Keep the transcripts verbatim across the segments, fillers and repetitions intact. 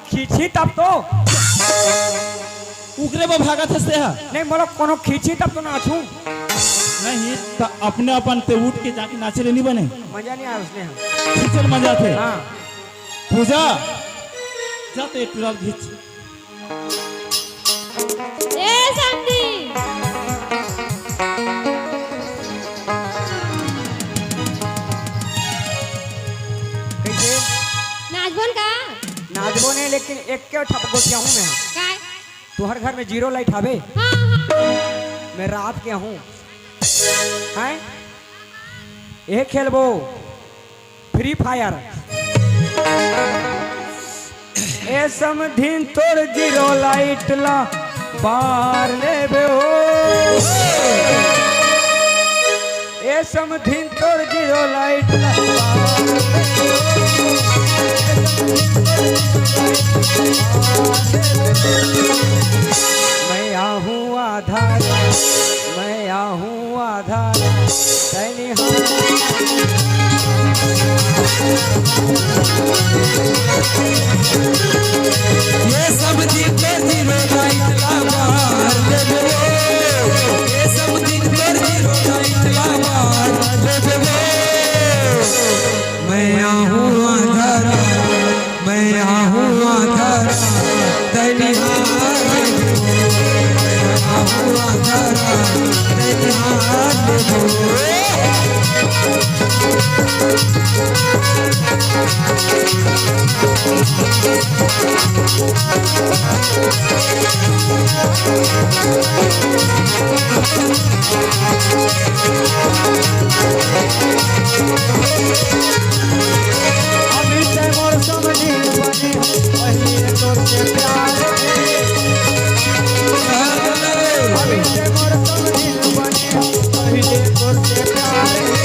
खींची तब तो। उकरे बर भागत हस तेहा। नहीं, मोला कोनो खींची तब तो नाचूं। नहीं, त अपने अपन ते उठ के जाके नाचे ले नहीं बने। मजा नहीं आया उसने हम। खींचल मजा थे। हाँ। पूजा, जा ते टुरा ल खींच। ए समधी। कैसे? नाचबो न का? नाचबो नहीं, लेकिन एक के ठप गोठियाहूं मैं। काय? तुहर घर में जीरो लाइट हवे? हाँ, हाँ। मैं रात के आहूं। हैं? ए खेलबो। Free fire. ए समधिन तोर जीरो लाइट ला बार लेबे हो। ए समधिन तोर जीरो लाइट ला बार लेबे हो। मैं आहूं आधा रात, मैं आहूं आधा रात, तैं निहार। ये सब दिन में जीरो लाइट ला बार लेबे हो। ये सब दिन में जीरो लाइट ला बार लेबे हो। मैं आहूं आधा रात, मैं आहूं आधा रात, तैं निहार। मैं आहूं आधा रात, तैं निहार। अभी ते मोर समधिन बने, पहिले तोर से प्यार हे। अभी ते मोर समधिन बने, पहिले तोर से प्यार हे।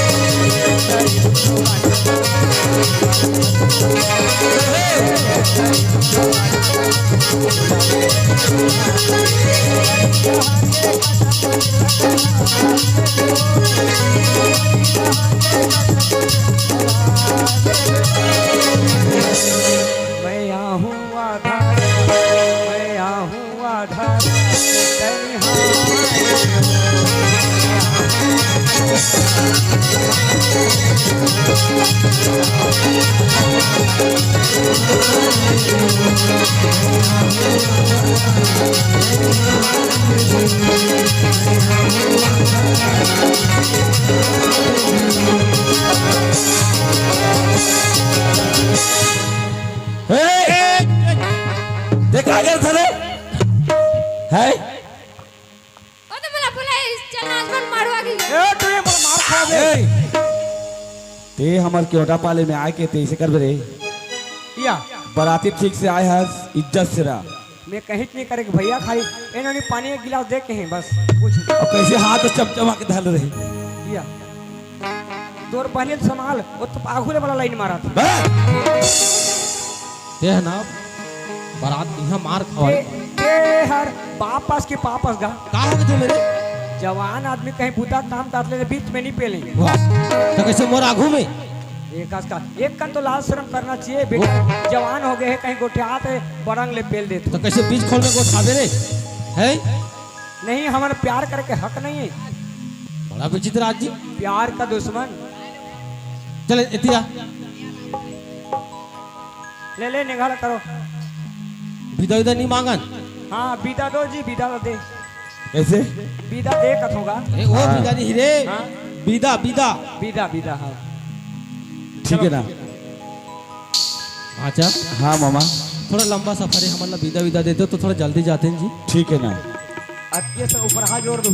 मैं आहूं आधा, मैं आहूं आधा, तैं निहार। ए, देखा कर था रे? है? ओ तो बोला, बोला, इस चल आज मन मारवा की। ए, तू ये बोला मार खा दे। ए, ते हमर केवटा पाले में आके ते इसे कर रे। या। बराती ठीक से आए हस, इज्जत से रह। मैं कहीं नहीं करे कि भैया खाली इन्होंने पानी एक गिलास दे के हैं बस। कुछ अब कैसे हाथ चमचमा के धल रहे। या। तोर बहने ल संभाल, वो तो आगू ले वाला लाइन मारा था। बे! ते ह ना बरात इहाँ मार खवाए। ते, ते हर वापस के वापस गा। का हो गए मेरे? जवान आदमी कहीं बूता काम तात ले बीच में नहीं पेले। वाह, तो कैसे मोर आगू में? एक आस का, एक कन तो लाज शर्म करना चाहिए बेटा। वो जवान हो गए हैं, कहीं गोठियात है, बरंग ले पेल देते। तो कैसे बीच खोल में गोठावे रे? हैं? नहीं, हमारा प्यार करके हक नहीं है। बड़ा विचित्र आदमी। प्यार का दुश्मन। चले, इतिया। ले, ले, निकाल करो। बिदा, बिदा नहीं मांगन। हाँ, बिदा दो जी, बिदा दे। कैसे? बिदा दे कथोगा। ए, वो हाँ। बिदा नहीं रे। हाँ। बिदा, बिदा। बिदा, बिदा, हाँ। ठीक है ना? अच्छा। हाँ मामा। थोड़ा लंबा सफर है, हमन ला बिदा, बिदा देते हो तो थोड़ा जल्दी जाते हैं जी। ठीक है ना? अतिये से ऊपर हाथ जोड़ दूँ।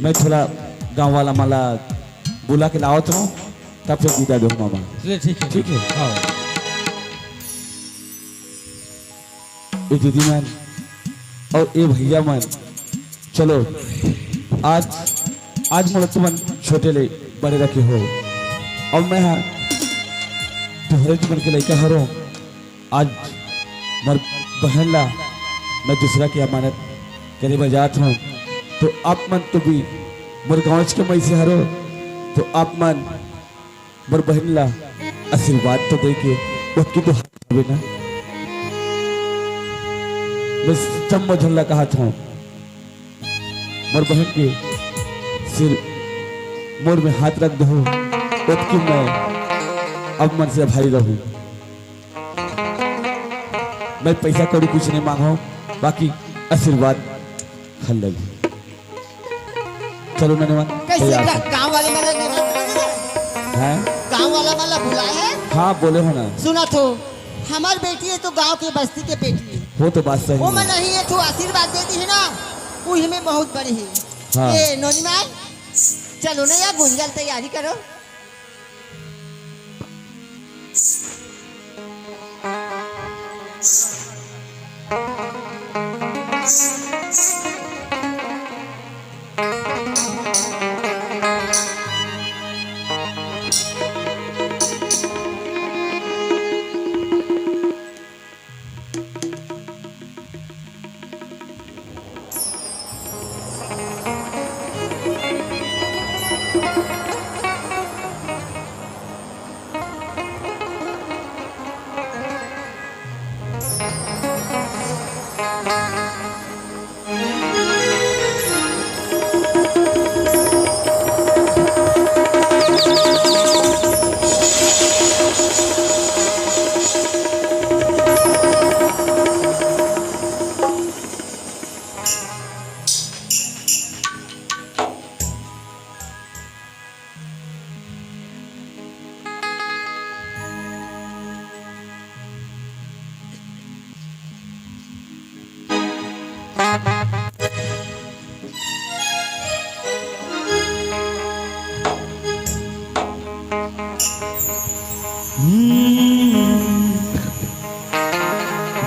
मैं थोड़ा गाँव वाला मन ला बुला के लावत हूँ, तब फिर बिदा दो मामा। चलिए, ठीक है। ठीक है। हाँ। ए दीदी मन और ए भैया मन, चलो आज, आज मोला तुमन छोटे ले बड़े रखे हो, और मैं हा तुहरे तुमन के लइका हरो। आज मोर बहन ला मैं दूसरा के अमानत करे बर जात हूँ, तो आप मन तो भी मोर गाँव के मइसे हरो, तो आप मन मोर बहन ला आशीर्वाद तो दे के ओतकी तो बेटा, मैं चम्मो झल्ला कहा था, मोर बहन के सिर मोर में हाथ रख दो, ओतकी मैं अब मन से भारी रहूं। मैं पैसा कौड़ी कुछ नहीं मांगो, बाकी आशीर्वाद हर लगी। चलो ननेवन, कैसे तैयार का-, हो। काम वाले वाला नहीं है? गांव वाला वाला बुलाया है? हाँ, बोले हो ना। सुना तो, हमार बेटी है तो गांव के बस्ती के बेटी है। वो तो बात सही वो है। मन नहीं है तो आशीर्वाद दे दी है ना, वो हमें बहुत बड़ी है। हाँ। ए, नोनी माई, चलो ना यार, गुंजल तैयारी करो।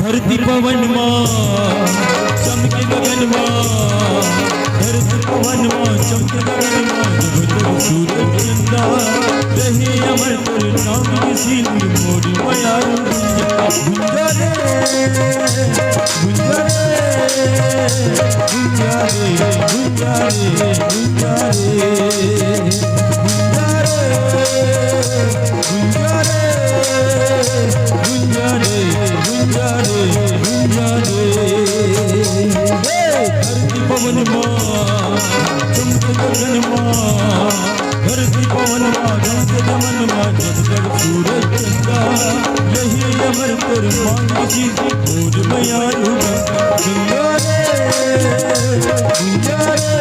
धरती पवन मा चमके गगन मा, धरती पवन मा चमके गगन मा, जब जब सूरज चंदा रहे अमर तोर नाम के सीन, मोर मयारू गुंजा, गुंजा रे, गुंजा रे, गुंजा रे, गुंजा रे, गुंजा रे। गुंजा रे, गुंजा रे, गुंजा रे, गुंजा रे, गुंजा रे। हे धरती पवन मा, चमके गगन मा, धरती पवन मा, चमके गगन मा, जब जब सूरज चंदा, यही अमर तोर मांग की मोर मयारू गुंजा रे, गुंजा रे,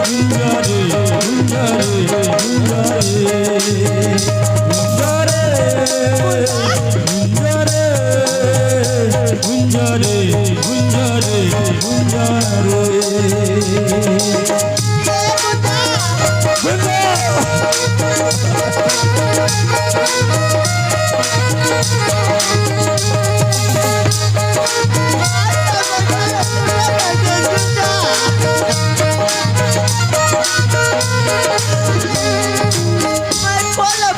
गुंजा रे, गुंजा रे, गुंजा रे, गुंजा रे, गुंजा रे, गुंजा रे, गुंजा रे।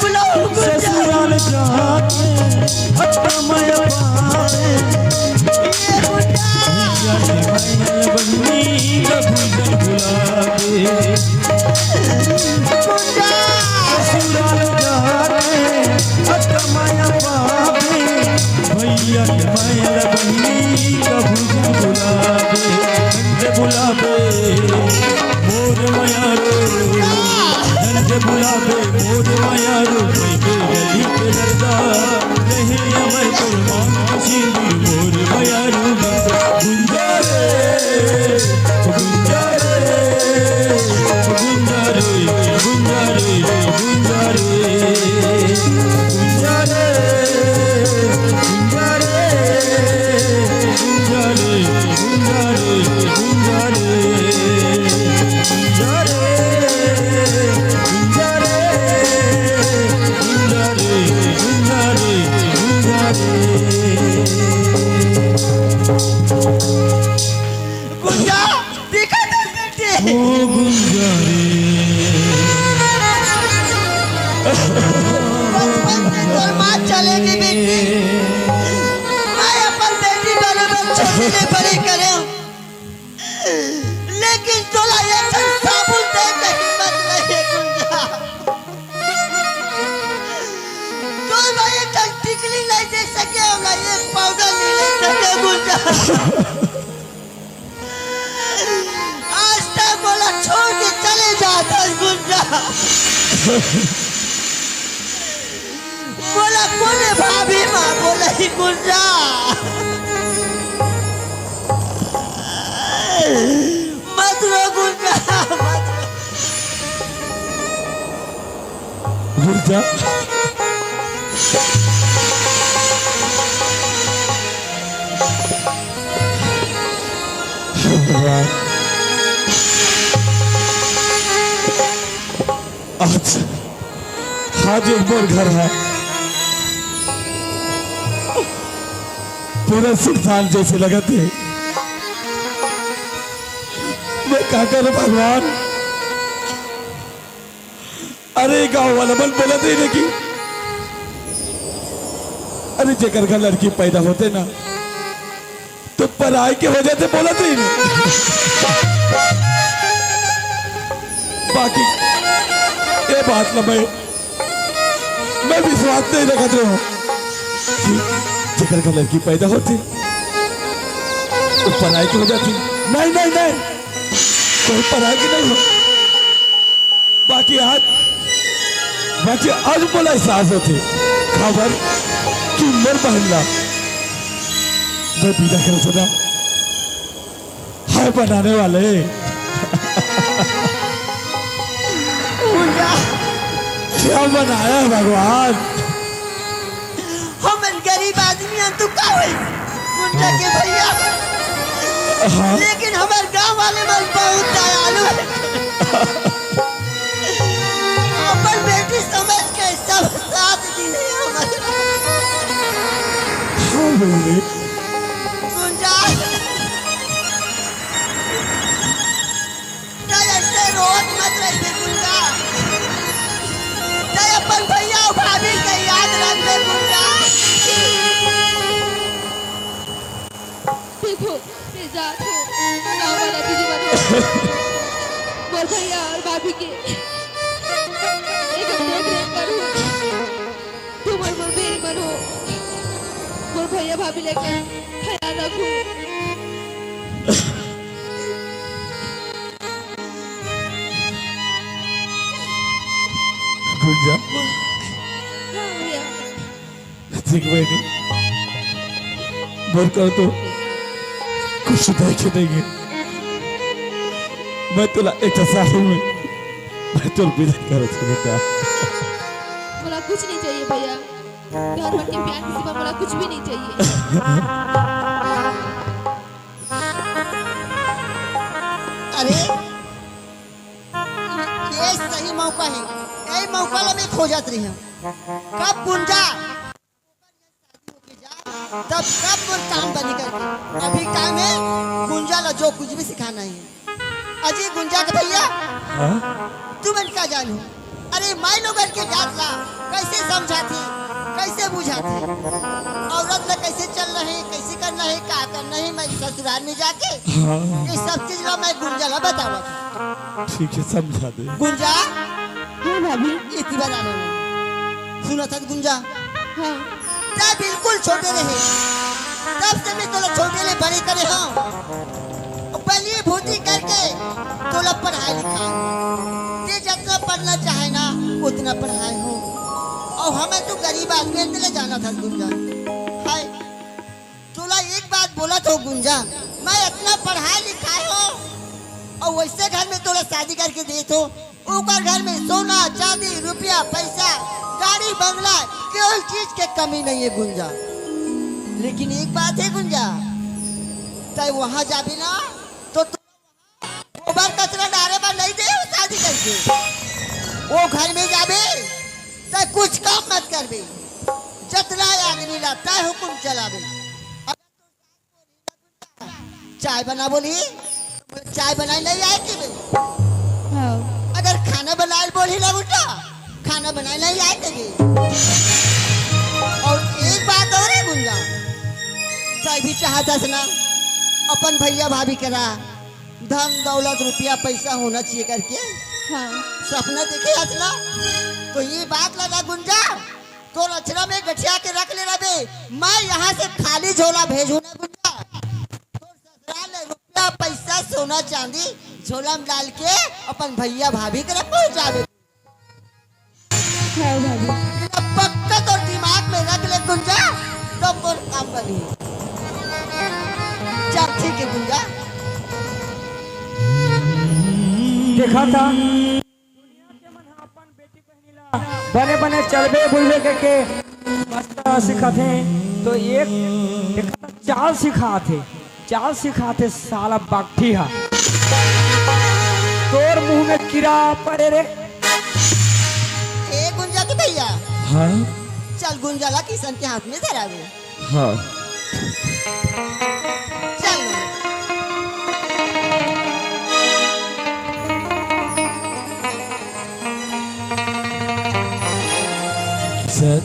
ससुराल जाके हत्ता मया पाए, भैया के मैल बहिनी का भूजन भुला दे। ससुराल जाके हत्ता मया पाए, भैया के मैल बहिनी का भूजन भुला दे। धन से बुलावे मोर मयारो, धन से बुलावे मोर मयारो, मैं के गली के दरदा, नहीं अमर कुर्बान सिंदूर मोर मयारो। गुंजा रे, गुंजा रे, गुंजा रे, गुंजा रे, गुंजा रे, गुंजा रे। गुंजा, देखा तो बेटे। ओ गुंजा रे। बचपन से तोर माँ चले गई बेटी। मैं अपन बेटी बरोबर छोटी ले बड़ी करे। लेकिन तोला एक ठन साबुन दे के हिम्मत नहीं है गुंजा। तोला एक ठन टिकली नहीं आज तक मोला छोड़ के चले जात हस गुंजा। मोला कोने भाभी माँ बोलही गुंजा। मत रो गुंजा, मत रो। गुंजा। हे भगवान। आज, आज एक मोर घर हा पूरा सुनसान जैसे लगत हे। मैं का करूं भगवान? अरे गांव वाला मन बोलत रहिन कि अरे जेकर घर लड़की पैदा होथे ना तो पराई के हो जाथे बोलत रहिन। बाकी ये बात ला मैं, मैं विश्वास नहीं रखत रहों कि जेकर घर लड़की पैदा होथे वो पराई के हो जाथे। नहीं, नहीं, नहीं, कोई पराई के नहीं हो। बाकी आज, बाकी आज मोला एहसास होथे, काबर कि मोर बहन ला मैं विदा करत हंव ना, हाय बनाने वाले। गुंजा। क्या बनाया है भगवान? हमन गरीब आदमी हन, तू का होइस? गुंजा के भैया। हाँ। लेकिन हमर गांव वाले मन बहुत दयालु हे। अपन बेटी समझ के सब साथ दिए हमर। हाँ बहिनी। गुंजा। तैं ऐसे रोत मत रहिबे गुंजा। तैं अपन भैया अउ भाभी के याद रखबे गुंजा। देखो, मैं जात हूँ, गाँव वाला दीदी मन हो। मोर भैया अउ भाभी के एक देख रेख करो। तुमन मोर बेरी मन हो। मोर भैया भाभी लेके ख्याल रखो। गुंजा। हाँ भैया। देख बहिनी, मोर कर तो कुछ देखे नहीं है। मैं तोला एक साल में मैं तोर विदा करत हूँ बेटा। मोला कुछ नहीं चाहिए भैया, तोहर मन के प्यार के सिवा मोला कुछ भी नहीं चाहिए। अरे, ये सही मौका है, यही मौका ला मैं खोजत रही हूँ। कब गुंजा तब कब मोर काम बनी करके। अभी काम है गुंजा ला जो कुछ भी सिखाना है। अजी गुंजा के भैया, हाँ? तुमन का जानहू? अरे माई लोगन के जात ला कैसे समझाथे, कैसे बुझाथे, औरत ला कैसे चलना है, कैसे करना है, का करना है, मैं ससुराल में जाके हाँ। ये सब चीज ला मैं गुंजा ला बतावत। ठीक है, समझा दे। गुंजा, हाँ भाभी। इतनी बार आने वाला। सुना था गुंजा? हाँ। तैं बिल्कुल छोटे रहे, तब से मैं तोला छोटे ले बड़े करे हूँ। बली भूती करके तोला पढ़ाई लिखाई, तैं जितना पढ़ना चाहे ना उतना पढ़ाई हो। अउ हमें तो गरीब आदमी है, तेरे जाना था गुंजा। हाय, तोला एक बात बोलत हो गुंजा, मैं इतना पढ़ाई लिखाई हो अउ वैसे घर में तोला शादी करके देत हो, ओकर घर में सोना, चांदी, रुपया, पैसा, गाड़ी, बंगला, केवल चीज के कमी नहीं है गुंजा। लेकिन एक बात है गुंजा, तैं वहां जाबे ना तो तोला गोबर कचरा डारे बर नहीं दे, वो शादी करके। वो घर में जाबे, तैं कुछ काम मत करबे। जतना आदमी ला तैं हुकुम चलाबे। चाय बना बोली, चाय बनाए नहीं आए के बे। हाँ। अगर खाना बनाए बोली ना बेटा, खाना बनाए नहीं आए के बे। और एक बात और है गुंजा, तैं भी चाहत हस ना अपन भैया भाभी करा धन दौलत रुपया पैसा होना चाहिए करके हाँ। सपना देखे हस ना, तो ये बात लगा गुंजा, तोर अचरा में गठिया के रख ले रबे, मैं यहाँ से खाली झोला भेजू ना गुंजा। चांदी झोला में डाल के अपन भैया भाभी करा पहुंचावे। हाँ भाभी। पक्का तोर दिमाग में रख ले गुंजा, तब मोर काम बनही। चल ठीक है गुंजा। देखा था, बने बने चलबे बुलबे के, के मस्त सिखाथे, तो एक, एक चाल सिखाथे, चाल सिखाथे साला बागठी हा। तोर मुंह में कीड़ा पड़े रे। ए गुंजा के भैया। हाँ। चल गुंजा ला किशन के हाथ में धरावे। हाँ। चल। सर,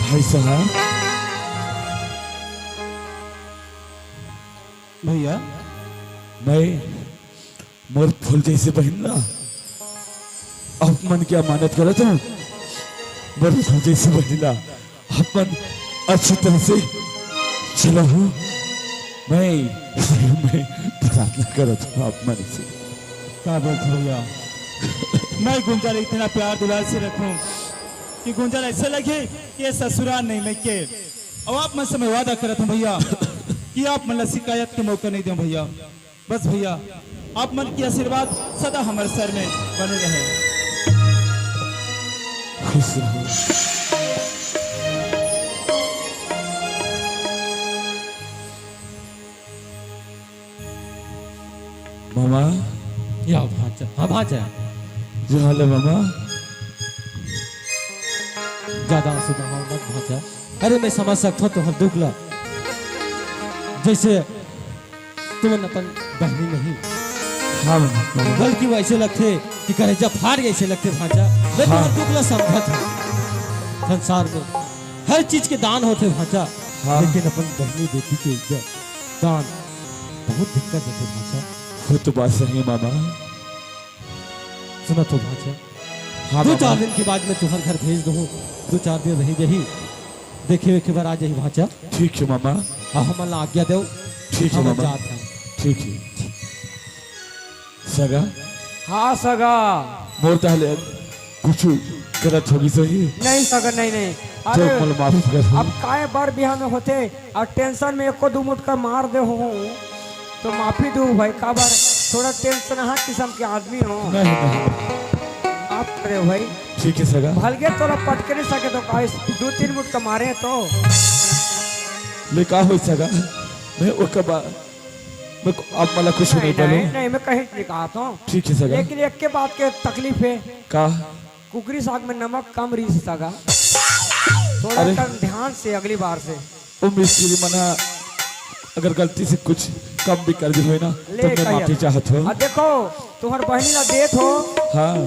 भाई साहब। भैया। मैं मोर फूल जैसे बहिन ला आप मन के अमानत करत हूँ। मोर फूल जैसे बहिन ला आप मन अच्छी तरह से चलाहू। मैं, मैं प्रार्थना करत हूँ आप मन से। का बोलत भैया? मैं गुंजा ला इतना प्यार दुलार से रखूं कि गुंजा ला ऐसे लगे कि ये ससुराल नहीं मैं के। अब आप मन से मैं वादा करत हूँ भैया कि आप मन ला शिकायत के मौका नहीं दूं भैया। बस भैया, आप मन के आशीर्वाद सदा हमर सर में बने रहे। खुश रहो। मामा। या भांचा, हाँ भांचा। जो हाल है मामा? ज्यादा आंसू बहाओ मत भांचा। अरे मैं समझ सकता हूँ तुहर दुख ला। जैसे तुमन अपन बहिनी नहीं। हाँ, मामा। बल्कि वैसे लगथे कि करेजा फाट गए से लगथे भांचा। मैं हाँ। तुमन दुख ला समझत हूँ। संसार में हर चीज के दान होथे भांचा, हाँ। लेकिन अपन बहिनी बेटी के इज्जत, दान बहुत दिक्कत देथे भांचा। वो तो बात सही है मामा। सुना तो भांचा, हाँ, दो मामा। चार दिन के बाद मैं तुहर घर भेज दूँ, दो चार दिन रही जही। देखे वेखे बर आ जाही भांचा। ठीक है मामा। हाँ, हमन ला आज्ञा देव। ठीक है हमन मामा। जात हन। ठीक है। सगा। हाँ सगा। मोर ताले कुछ गलत होगी सही। नहीं सगा, नहीं, नहीं। तो अरे, मोला माफ कर। अब काय बर बिहाव में होथे और tension में एको दू मुटका मार दे हो। तो माफी दू भाई, काबर थोड़ा tension हा किसम के आदमी हो। नहीं, नहीं। माफ करे भाई। ठीक है सगा। भलगे तोला पटके नहीं सके तो का, दू तीन मुटका मारे तो। ले का हो सगा? मैं ओकर बा-, मैं को-, अब मला कुछ नहीं नहीं, बोलूं। नहीं, नहीं, मैं कहीं नहीं कहा तो। ठीक है सगा। लेकिन एक के बात के तकलीफ है। का? कुकरी साग में नमक कम रही सगा। थोड़ा अरे। कम ध्यान से अगली बार से। ओ मिस्त्री मना, अगर गलती से कुछ कम भी कर दी होय ना, ले तो मैं कहिया। माफी चाहत हूँ। आ देखो, तुम्हार बहनी ला देत हो, हाँ।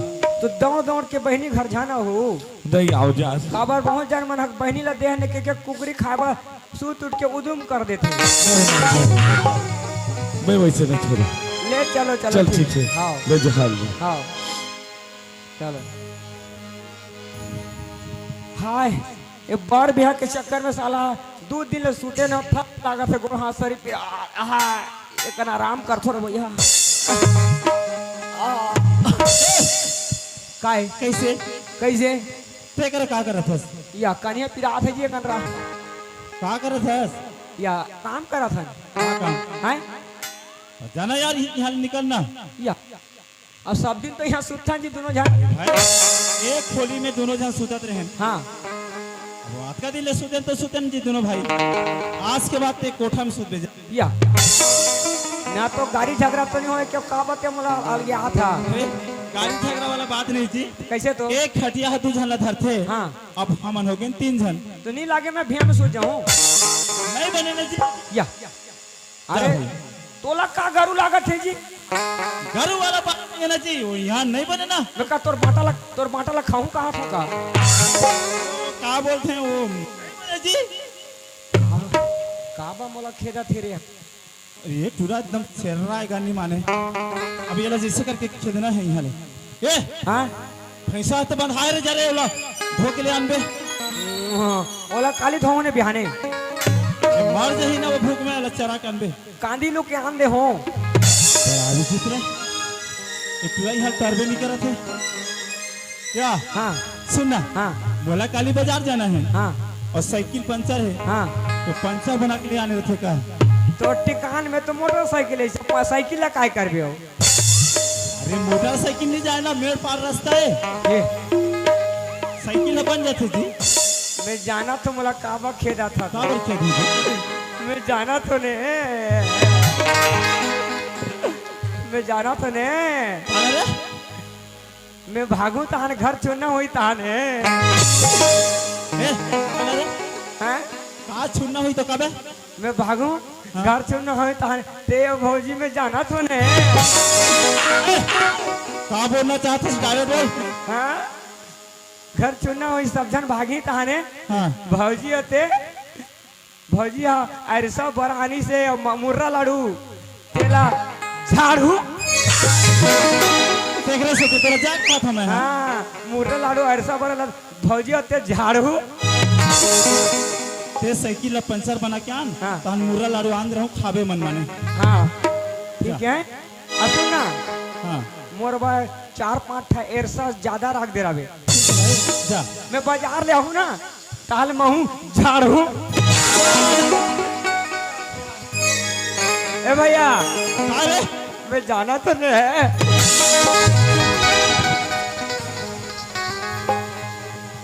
तो दौड़ दौड़ के बहनी घर जाना हो। नहीं आओ जा। काबर बहुत जन मन हक बहनी ला देह ने के, के कुकरी खाए बर सूत उठ के उदुम कर देथे। मैं वैसे नहीं छोड़ू। ले चलो, चलो, चल ठीक। ठीक है। हाँ। ले जहाज में। हाँ। चलो। हाय, ये बर बिहा के चक्कर में साला दू दिन ले सूते न, थक लागत है, गोड़ हाथ सरी पे, आ, आ, एकन आराम कर थोड़ा भैया। आ, काय? कैसे? कैसे? ते कर का करत हस? या कनिया पिरात है जी एकन रा। का करत हस? या काम करत हन। का काम? हैं? जाना यार, यहाँ निकलना। या अब सब दिन तो यहाँ सुतथन जी दोनों झन। भाई, एक खोली में दोनों झन सुतत रहेन। हाँ। अब अतका दिन ले सुतेन तो सुतेन जी दोनों भाई। आज के बाद ते कोठा में सुतबे जा। या। ना तो गाड़ी झगड़ा तो नहीं होय, क्यों का बात है मोला अलगे हाथ हा। अरे, गाड़ी झगड़ा वाला बात नहीं जी। कैसे तो? एक खटिया हा दू झन ला धरथे। हाँ। अब हमन हो गए तीन झन। तो नहीं लागे मैं भिया में सो जाऊँ। नहीं बने ना जी। या। अरे, का होई? तोला का गरू लागत है जी? गरू वाला बात नहीं है ना जी, वो यहाँ नहीं बने ना। मैं का तोर बाटा ला, तोर बाटा ला खाऊं कहाँ था का? का बोलते हैं वो? नहीं बने जी। का, का बा मोला खेदा थे रे? अरे, ये टूरा एकदम छेर्रा है, गानी माने। अब ये ला जैसे करके खेदना है यहाँ ले। ए, हाँ? भैंसा तो बंधाए रे, जा रे, ओला धो के ले आनबे। हाँ, ओला काली धोने बिहाने। मर जही ना वो भूख में, अलग चरा के अनबे। कांदी लो के आन दे हो। बड़ा विचित्र। ये टुरा ही हाल टरबे नहीं करत हे। क्या? हाँ। सुन ना। हाँ। मोला काली बाजार जाना हे। हाँ। अउ साइकिल पंचर हे। हाँ। तो पंचर बना के ले आने रथे का? तो टिकान में तो मोटरसाइकिल हे, सा-, साइकिल ला काय करबे हो? अरे मोटरसाइकिल नहीं जाए ना, मेड़ पार रस्ता हे। ये। साइकिल ह बन जाथे जी। मैं जाना तो मोला काबर खेदा था। काबर खेदा जी? मैं जाना तो ने। मैं जाना तो ने। अरे? मैं भागू तहान घर चुनना होई तहान हे। ए, अरे? हैं? का चुनना होई तो कबे? मैं भागू हाँ? घर चुनना होई तहान ते भौजी मैं जाना तो ने। ए, का बोलना चाहत हस, direct बोल। हाँ? घर चुनना होई सब झन भागी तहाने। हाँ। भौजी होते भौजी हा अरसा बरानी से म-, मुर्रा लाडू तेला झाड़ू। तेकरे से तो तेरा जाग पात हमें, हाँ। हाँ, मुर्रा लाडू अरसा बरा लाडू भौजी होते झाड़ू। ते साइकिल ला पंचर बना के आन, हाँ। तहन मुर्रा लाडू आन रहूं खाबे मन माने। हाँ, ठीक जा। है। अ सुन ना, हाँ। मोर बर चार पांच ठा एरसा ज्यादा राख दे रहा बे। जा। मैं बाजार ले आहूं ना, ताल महू झाड़ू। ए भैया, अरे। मैं जाना तो नहीं है।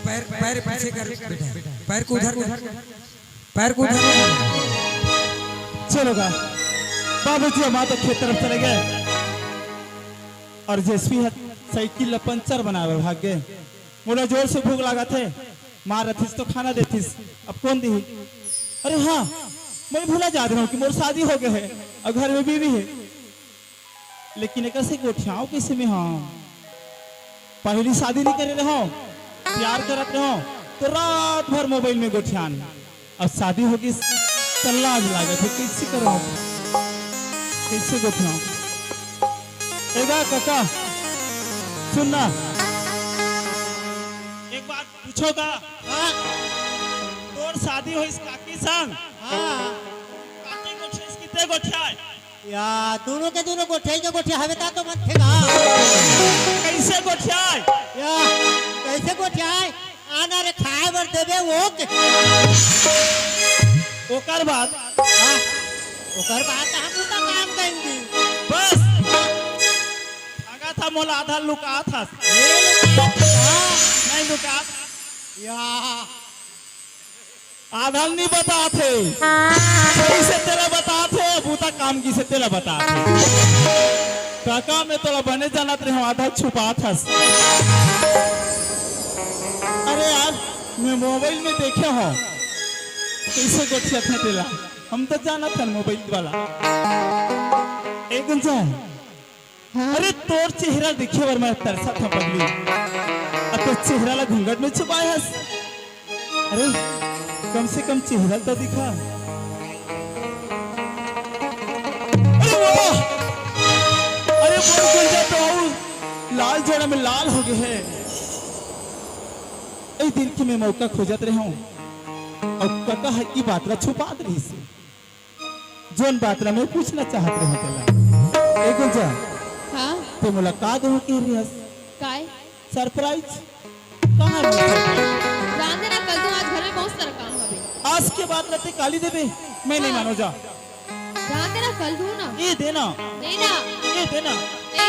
पैर, पैर पीछे कर बेटा, पैर को उधर कर। पैर को उधर। चलो गा, बाबूजी हम तो खेत तरफ चले गए और जेसपी ह साइकिल ला पंचर बनावे भाग गए। मोला जोर से भूख लागत हे, माँ रथिस तो खाना देथिस, अब कौन दिही? अरे हाँ, मैं भुला जात रहूं कि मोर शादी हो गए हे और घर में बीवी हे। लेकिन एकर से गोठियाव कइसे में हम? पहली शादी नहीं करे रहो, प्यार करत रहो, तो रात भर मोबाइल में गोठियान। अब शादी हो गई, तो लाज लागत हे, कइसे करो? कइसे गोठियाव? ए गा काका, सुन ना। एक बात पूछो का? हाँ। तोर शादी होइस काकी संग? हाँ। काकी गोठियाइस कि ते गोठियाय? या, दोनों के दोनों गोठियाई के गोठिया हवे ता तो मन थे गा। कइसे गोठियाय? या, कइसे गोठियाय? आना रे खाए बर देबे वो के। ओकर बाद? हाँ, ओकर बाद तो हम उसका काम करेंगे। बस। भागा था मोला आधा लुकात हस। ये लुकात था। नहीं लुकात। या। आधा ल नहीं बतात हे, सही से तेला बतात हे, बूता काम कइसे तेला बतात हे। काका, मैं तोला बने जानत रहे हूँ, आधा छुपात हस। अरे यार, मैं मोबाइल में देखे हूँ, कइसे गोठियाथे तेला, हम तो जानत हन मोबाइल वाला। ए गुंजा, हाँ? अरे, तोर चेहरा देखे बर मैं तरसत हूँ पगली। अब तो चेहरा ला घूंघट में छुपाए हस। अरे, कम से कम चेहरा तो दिखा। अरे वाह! अरे, मोर गुंजा तो अउ लाल जोड़ा में लाल हो गए है। ए दिन के मैं मौका खोजत रहे हूँ, अउ काका ह ई बात ला छुपात रहिस हे। जोन बात ला मैं पूछना चाहत रहे तेला। ए गुंजा, हाँ? ते मोला का देहू के रिहस? काय? सरप्राइज? कहाँ मिलथे? जान देना, कल तो आज घर में बहुत सारा काम हवे। आज के बाद ला ते काली देबे, मैं नहीं हाँ। मानो जा। जान देना, कल दूँ ना। ए देना। देना। ए देना। ए।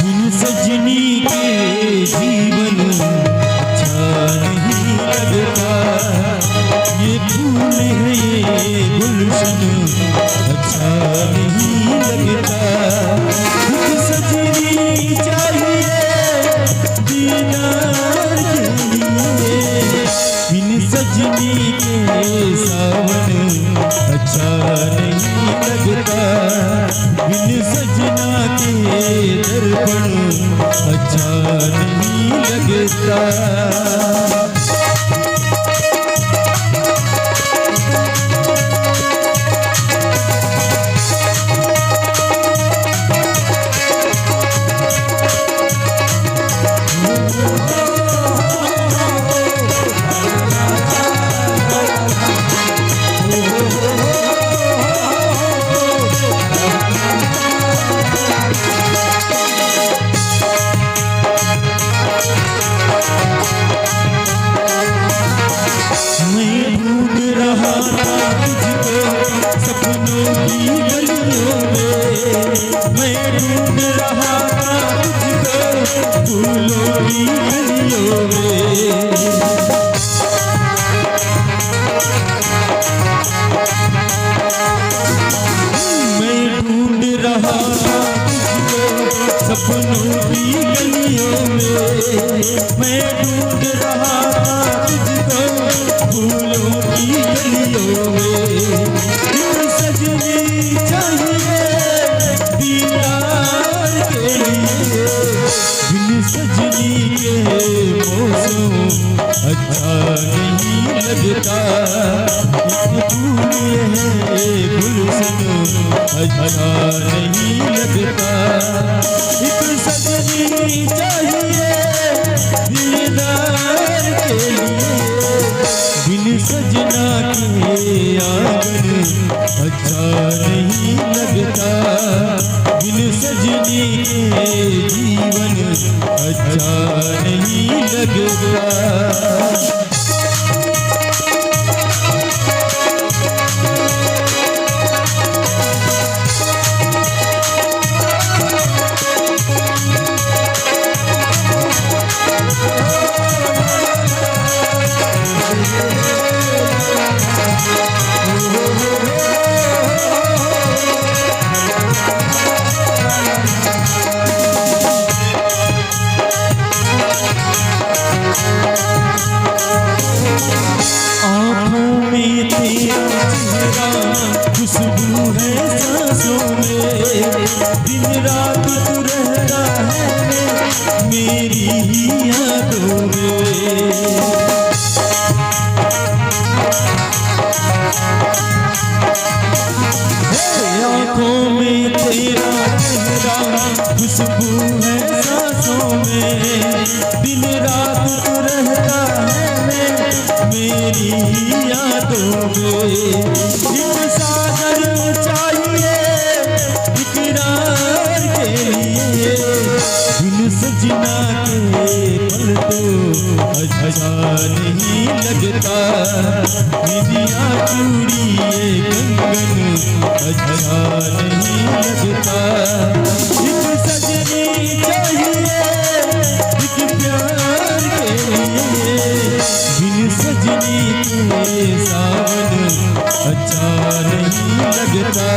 बिन सजनी के जीवन अच्छा नहीं लगता, ये फूल है ये गुलशन अच्छा नहीं लगता। एक सजनी चाहिए दीदार के लिए, बिन सजनी के सावन अच्छा नहीं लगता, बिन सजना के दर्पण अच्छा नहीं लगता। मैं ढूंढ रहा था तुझको फूलों की गलियों में। क्यों सजनी चाहिए दीदार के लिए, बिन सजनी के मौसम अच्छा नहीं लगता। एक फूल है गुलशन अच्छा नहीं लगता। एक सजनी चाहिए दिलदार के लिए, बिन सजना के आंगन अच्छा नहीं लगता। बिन सजनी के जीवन अच्छा नहीं लगता। आंखों में तेरा चेहरा, खुशबू है सांसों में। दिन रात तू रहता है मेरी ही यादों में। हे, आंखों में तेरा चेहरा, खुशबू है सांसों में। दिन रात तू रहता है मेरी यादों में। एक सागर चाहिए इकरार के लिए, बिन सजना के पल तो अच्छा नहीं लगता। निंदिया चूड़ी ये कंगन अच्छा नहीं लगता। एक सजनी चाहिए एक प्यार के लिए, बिन सजनी के सावन अच्छा नहीं लगता।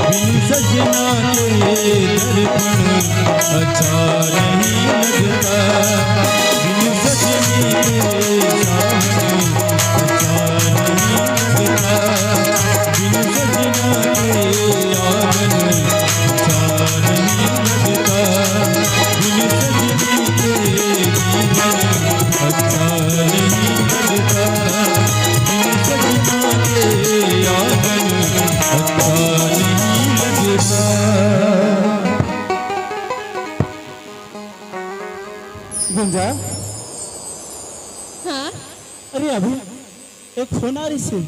बिन सजना के दर्पण अच्छा नहीं लगता। बिन सजनी के सावन अच्छा नहीं लगता। बिन सजना के आंगन अच्छा नहीं लगता। बिन सजनी के जीवन अच्छा नहीं लगता। बिन सजना के आंगन अच्छा नहीं लगता। गुंजा, हाँ। अरे अभी एक फोन आ रही से।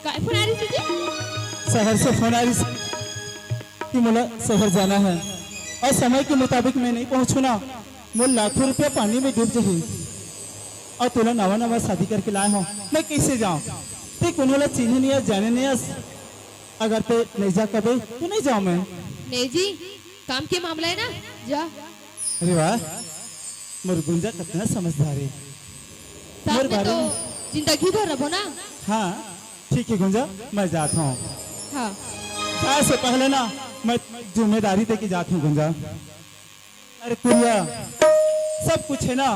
काय फोन आ रही से जी? शहर से फोन आ रही से कि मोला शहर जाना है और समय के मुताबिक मैं नहीं पहुंचू ना, मोर लाखों रुपया पानी में डूब जाही। और तोला नवा नवा शादी करके लाए हो, मैं कैसे जाऊं? ते कोनो ला चिन्हे नहीं आस, जाने नहीं आस। अगर ते नहीं जा कबे तो नहीं जाऊं मैं। नहीं जी, काम के मामला है ना, जा। अरे वाह, मोर गुंजा कितना समझदार है। साथ मोर में बारे तो में जिंदगी भर रहो ना। हाँ, ठीक है गुंजा, मैं जाता हूँ। हाँ। जाए से पहले ना मैं जिम्मेदारी दे के जाता हूँ गुंजा। अरे कुरिया, सब कुछ है ना,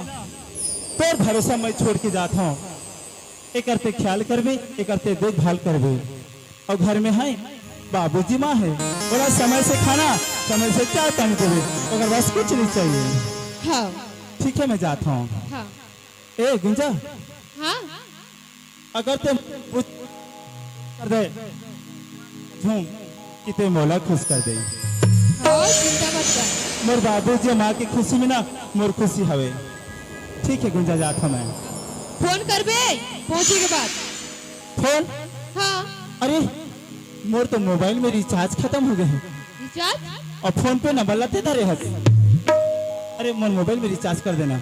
तोर भरोसा मैं छोड़ के जात हूँ। एकर ते ख्याल करबे, एकर ते देखभाल करबे। और घर में है बाबूजी, माँ है, ओला समय से खाना, समय से चाय पानी देबे, ओकर बस कुछ नहीं चाहिए। हाँ। ठीक है, मैं जात हूँ। हाँ। ए गुंजा, हाँ। अगर ते कुछ कर दे, झूम कि ते मोला खुश कर दे। हाँ, चिंता मत कर। मोर बाबूजी माँ की खुशी में ना मोर खुशी हवे। ठीक है गुंजा, जात हूँ मैं। फोन करबे पहुँचे के बाद। फोन? हाँ। अरे, मोर तो मोबाइल में रिचार्ज खत्म हो गए। रिचार्ज? और फोन पे नंबर लाते धरे हस। अरे, मोर मोबाइल में रिचार्ज कर देना।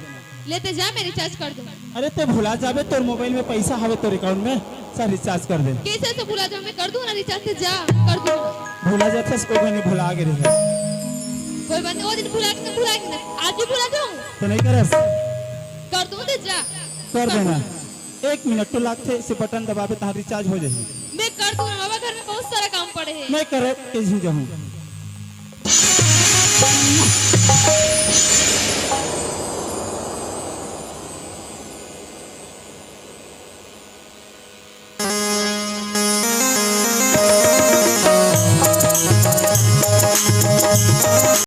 लेते जा, मैं रिचार्ज कर दूँ। अरे, ते भुला जाबे, तोर मोबाइल में पैसा हवे तोर अकाउंट में, सर रिचार्ज कर दे। कैसे तो भुला जाऊँ, मैं कर दूँ ना रिचार्ज, ते जा, कर दूँ। भुला जाथस, को नहीं भुला गे रहे। कोई बात नहीं, वो दिन भुला के, भुला के ना, आज भी भुला जाऊँ। तो नहीं करस? कर दूँ, ते जा। कर देना। एक मिनट तो लागथे, से बटन दबाबे तहां रिचार्ज हो जाही। मैं कर दूं ना बाबा, घर में बहुत सारा काम पड़े है। मैं करे के झी जाहूं।